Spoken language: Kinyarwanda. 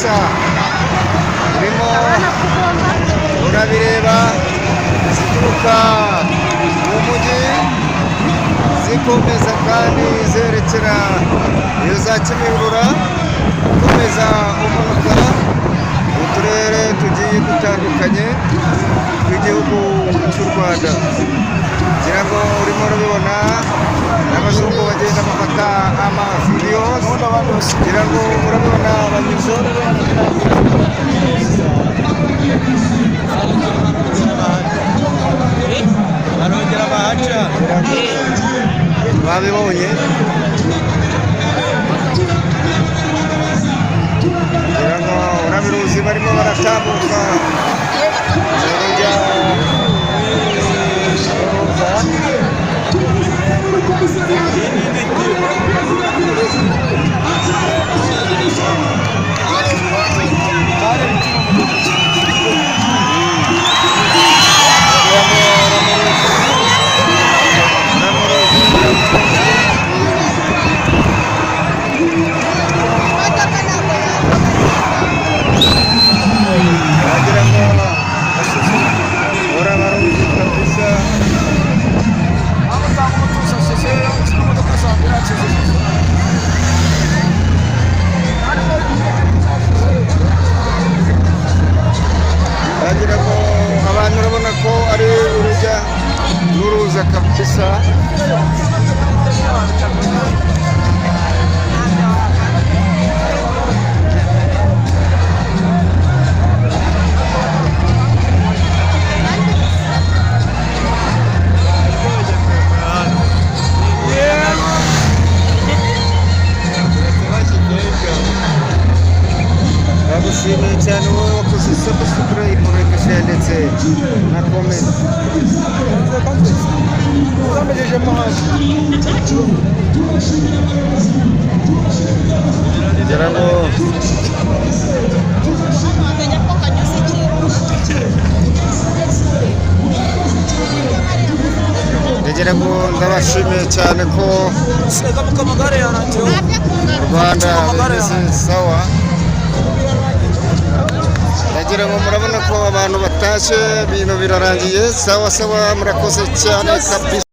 kabisa urimo urabireba, zituruka mu mujyi zikomeza kandi zerekera iyo za Kimihurura, ukomeza umanuka mu turere tugiye dutandukanye tw'igihugu cy'u Rwanda. Ngira ngo urimo urabibona n'abazungu bagenda bafata amavideos. Ngira ngo urabibona banyuze Barongera bahaca. Babibonye. Ngira ngo urabiruzi, barimo baratambuka urujya n'uruza. Ngira ngo uramuruzi, uramuruzi. Wagira ngo urabaruzi kabisa. Aho usanga umutuzo imodoka za ambulance. Wagira ngo abantu urabona ko ari urujya n'uruza kabisa. Ndagushimiye cyane wowe wakoze subscribe, like, share ndetse na comment. Zamejejemo hasi. Ngira ngo ndagira ngo ndabashimiye cyane ko Sega muka amagare yarangiye. U Rwanda bimeze sawa. Ndagira ngo murabona ko abantu batashye, ibintu birarangiye sawa sawa. Murakoze cyane kabisa.